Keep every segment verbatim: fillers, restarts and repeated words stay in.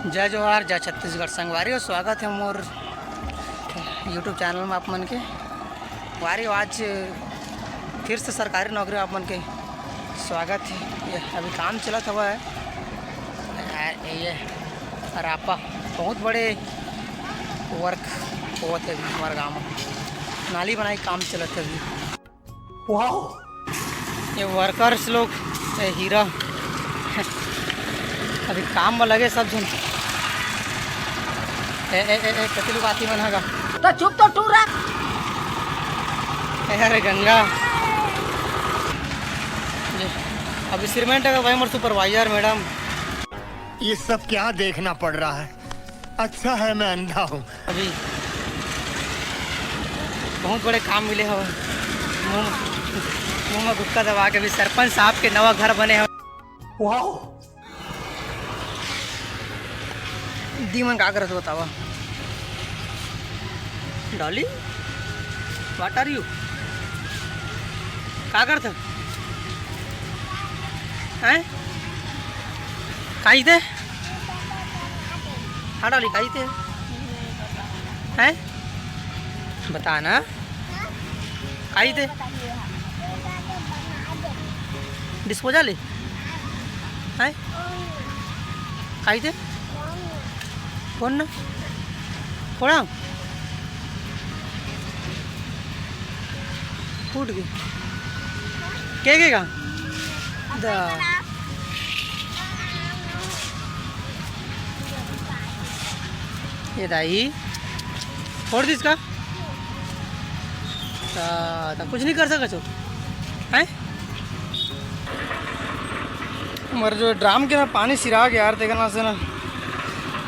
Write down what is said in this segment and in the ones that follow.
जय जोहार, जय छत्तीसगढ़ संगवारी, और स्वागत है मोर YouTube चैनल में आप मन के। संगवारी, आज फिर से सरकारी नौकरी में आप मन के स्वागत है। ये अभी काम चलत हवा है। ये रापा बहुत बड़े वर्क होत है हमारे गाँव में, नाली बनाई काम चलत है अभी। वाओ! ये वर्कर्स लोग, ये हीरा अभी काम में लगे सब झन। ए, ए, ए, ए, कति लोग आती मन हगा। तो चुप तो टूरा। ए, अरे गंगा। ये, अभी सिरमेंट है भाई, मोर सुपरवाइजर मैडम। ये सब क्या देखना पड़ रहा है? अच्छा है मैं अंधा हूँ। अभी बहुत बड़े काम मिले हवय। मुंह, मुंह में गुटखा दबा के भी सरपंच साहब के नवा घर बने हवय। वाओ! दी मन का करत बतावा? Dolly, what are you? का करत? हैं? काई दे? हाँ डॉली, काई दे? हैं? बता ना। काई दे? डिस्पोजल है? हैं? काई दे? कौन ना? फोड़ा? फूट गई। के के का? दा। ये दाई, फोड़ दी इसका। ता, ता कुछ नहीं कर सका छो, हैं? हमारे जो ड्राम के ना पानी सिरा गया यार, देखना से ना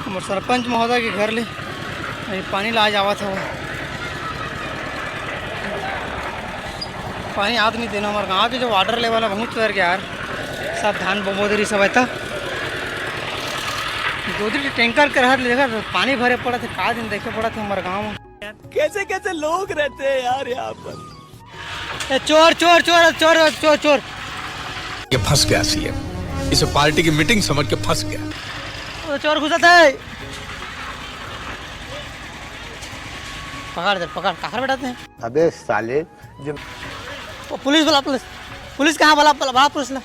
हमारे सरपंच महोदय के घर ले अभी पानी ला जावा था। पानी आत नहीं देना, हमारे गाँव के जो वाटर लेवल है बहुत उतर गया यार, सब धान बोबो दे रही सब ऐता। दो दिन टैंकर कर हर लेकर पानी भरे पड़ा थे, का दिन देखे पड़ा थे हमारे गाँव में। कैसे कैसे लोग रहते हैं यार यहाँ पर। ए, चोर, चोर, चोर, चोर, चोर, चोर। ये फंस गया सीएम, इसे पार्टी की मीटिंग समझ के फंस गया। वो चोर घुसा था। पकड़ दे, पकड़, काकर बैठाते हैं। अबे साले, जो वो पुलिस बुला, पुलिस, पुलिस कहाँ बुला, बुला, बुला पुलिस ला।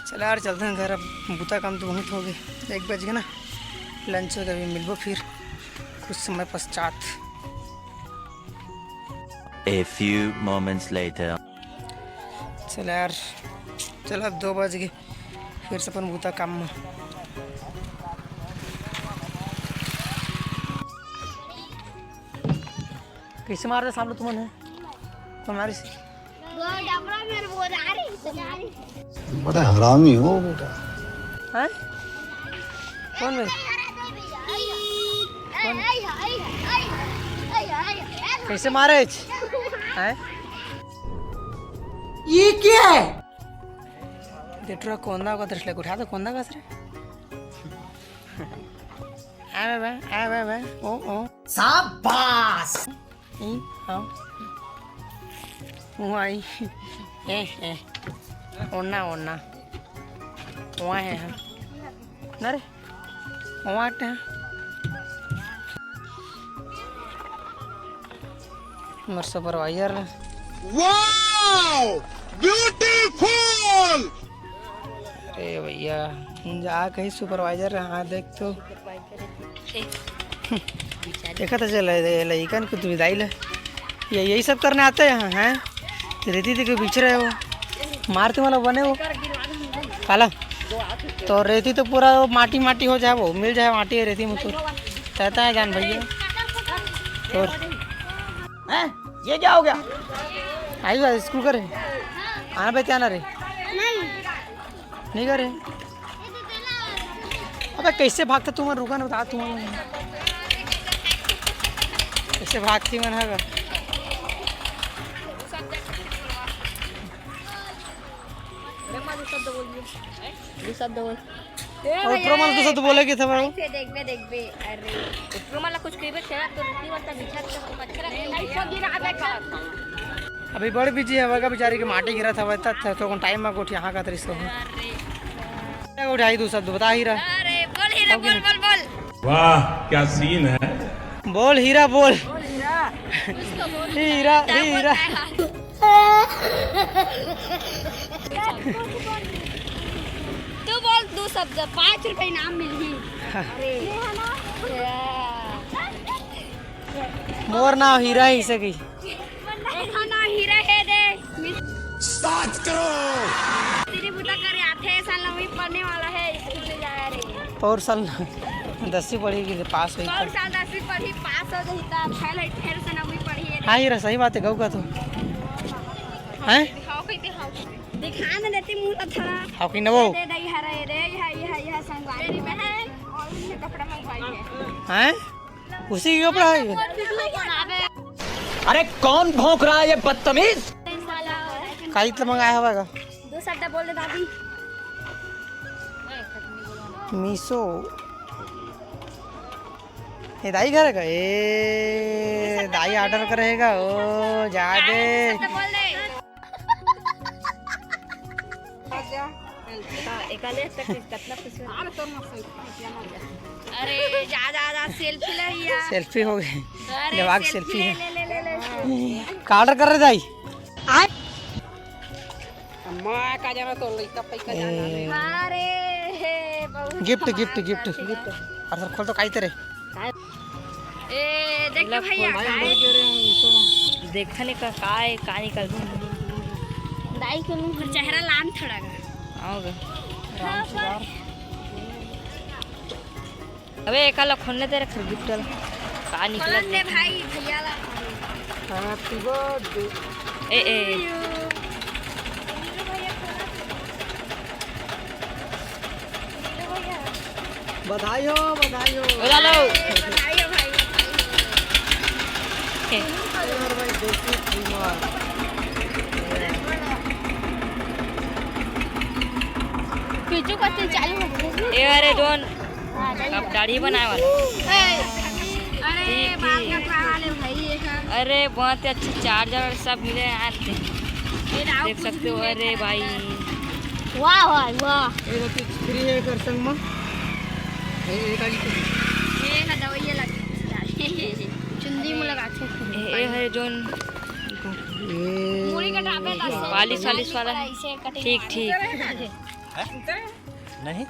चला यार, चलते हैं घर। अब बूता काम तो बहुत हो गए, एक बज गए ना, लंच हो गया। अभी मिलबो फिर कुछ समय पश्चात। A few moments later. चला यार, चला, अब दो बज गए, फिर से अपन बूता काम में। कैसे मार दे सामने तुमन है? कौन मारिस? बड़ा हरामी हो बेटा। हैं? कौन बे? कौन? कैसे मारे? हैं? ये क्या है? देख रहा कोंदा का दृष्टि उठा दो, कोंदा का सर। आ बे, आ बे, ओ, ओ। शाबाश। ई, हाँ। वहाँ आई। ए, ए। ओढ़ना, ओढ़ना। वहाँ है, हाँ। ना रे। वहाँ आते हैं। मोर सुपरवाइजर। Wow! Beautiful! अरे भैया, जा कहीं सुपरवाइजर रहा, देख तो। देखा था चल, लइकन को तू विदाई ले। ये, यही सब करने आते हैं यहाँ, हैं? रेती देखो बिछ रहे हो, मारते वाला बने हो। काला, तो रेती तो पूरा वो माटी माटी हो जाए, वो मिल जाए माटी रेती में तो। कहता है जान भैया। और हैं? ये क्या हो गया? आई बात स्कूल करे। आना बे, क्या ना रे? नहीं। नहीं करे। अबे कैसे भागता तुम, रुका ना, बता तुम। कैसे भागती मन है? दू शब्द बोल। ए और भैया, प्रो मन तो सब तो बोले के था भाई। ऐसे देखबे, देखबे। अरे, प्रो मन ला कुछ कहिबे, तेरा तो इतनी बार तक बिछा के तुम अच्छा लगे। नहीं, नहीं, सब दिन आ जाएगा। अभी बड़ बिजी हवय का, बेचारी के माटी गिरत हवय, त थोकन टाइम म गोठियाहा का तरिस कहूं। अरे। क्या गोठियाही, दू शब्द बता हीरा। अरे, बोल हीरा, हो कि बोल, नहीं? बोल, बोल। वाह, क्या सीन है। बोल हीरा, बोल। बोल हीरा। हीरा, क्या हीरा। बोलता है? तू बोल दू शब्द, पाँच रुपए इनाम मिलही। हाँ। अरे। मोर नाम हीरा ही सकी। देखो ना, हीरा हे दे। सात करोड़। तेरी बुता करे आथे, साल नवीं पढ़ने वाला है, स्कूल ले जाया रे। पौर साल दसवीं पढ़ी कि पास होई पौर त। साल दसवीं पढ़ी, पास हो जाई त फेल है, फेल से नवीं पढ़ी है। हाँ, हीरा, सही बात है, गऊ का तो। हैं? दिखाओ कइसे, हाँ। दिखा न देती मुंह तो थोड़ा। हाँ, कि न वो? दे दे, हीरा, ये दे, यह, यह, यह संगवारी। मेरी बहन और उनने कपड़ा मंगवाई है। हैं? उसी के कपड़ा है ये? अरे कौन भौंक रहा है ये बदतमीज? काई त मंगाया हवा का? दो शब्द बोल दे दादी। मीशो। ये दाई घर का? ए, दाई ऑर्डर करेगा। ओ, जा दे। शब्द बोल दे। हाँ, एकाले तक कितना खुश हो। अरे, जा, जा, जा, सेल्फी ले लिया। सेल्फी हो गई। अरे, जब आग सेल्फी सेल्फी ले, है। ले, ले, ले, ले। का ऑर्डर कर रहे दाई? अम्मा, का जाना तो लइका पैका जाना रे। ए। अरे, हे, बहुत गिफ्ट, कमाल गिफ्ट, गिफ्ट। करती है। अरे सर, खोल तो काई तेरे। ए, देख के भैया, काय? देखा नहीं का, काय, का निकल। दाई के मुंह पर चेहरा लान थोड़ा गा। आओगे। हाँ, पर अबे, एका ला खोलने दे रे, फिर गिफ्ट ला। का निकला खोलन दे भाई, भैया ला। Happy birthday। ए, ए। बधाई हो, बधाई हो। ओ, लालो। बधाई हो भाई, बधाई हो। ए। और भाई, देखिए, श्रीमान। पीछू का तीन चालू हो गया। ए, अरे, जोन। हाँ, अब दाढ़ी बनाए वाला। अरे, ठीक, बाल ठीक। कटवा वाले भाई, ये है। अरे, बहुत ही अच्छा चार्जर और सब मिले यार। ये राव देख कुछ सकते भी हो, नहीं अरे खाना भाई। है। वाह भाई, वाह। ये तो कुछ फ्री है कर संग में। ये, ये का जी कुछ। ये है दवाई लगी। चुंदी में लगाते हैं। ए, ए है जोन। ये मुड़ी कटावे का पालिश वालिश वाला। ऐसे कटिंग ठीक, मारे। ठीक। नहीं।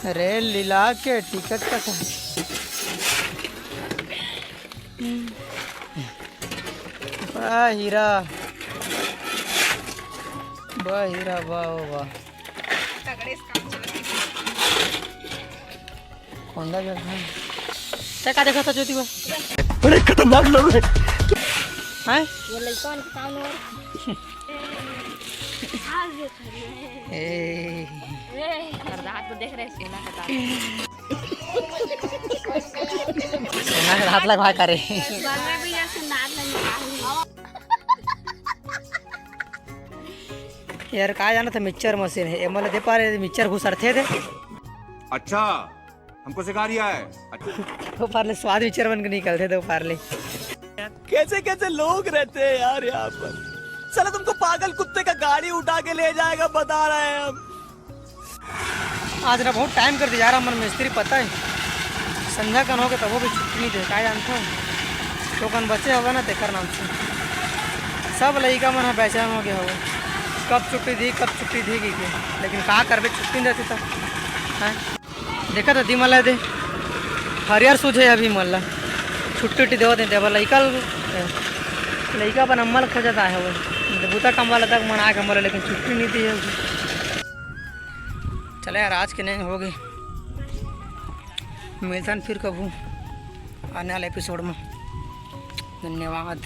अरे लीला के टिकट कटा। वाह हीरा, वाह हीरा, वाह, वाह, वाह। होंडा जगह। ते का देखा था ज्योति बा? बड़े खतरनाक लोग हैं। हैं? ये लड़का उनके काम और ए। ए, और दांत तो देख रहे हैं, सोना का दांत। सोना का दांत लगवा करे। बंगला भी जैसे दांत लगवा रही है। यार, का जाना था, मिक्सचर मशीन है, एमएलए दे पा रहे, मिक्सचर घुसरथे दे। अच्छा, हमको सिखा रिया है। अच्छा। दोपहर ले स्वाद मिक्सचर बन के निकलथे दोपहर ले। कैसे कैसे लोग रहते हैं यार यहाँ पर। साला तुमको पागल कुत्ते का गाड़ी उठा के ले जाएगा, बता रहे हैं हम। आज ना बहुत टाइम कर दिया यार, हमर मिस्त्री पता है, संध्या कन होगे तभो भी छुट्टी नहीं दे, का जानथो? तो कन बचे होगा ना, तेकर नाम से सब लइका मन ह बेचैन हो गया होगा, कब छुट्टी दी, कब छुट्टी दी की के। लेकिन का करबे, छुट्टी नहीं देती तो। हैं? देखा तो दी मला दे, हरियर सूझे अभी मला छुट्टी उट्टी देवत नहीं देवा लइका, लइका अपन अम्मा ला खोजत आए हवे, बुता कमवा ला तक मना के मला, लेकिन छुट्टी नहीं दी है। चले यार, आज के नहीं होगे, मिलथन फिर कभू आने वाले एपिसोड में। धन्यवाद।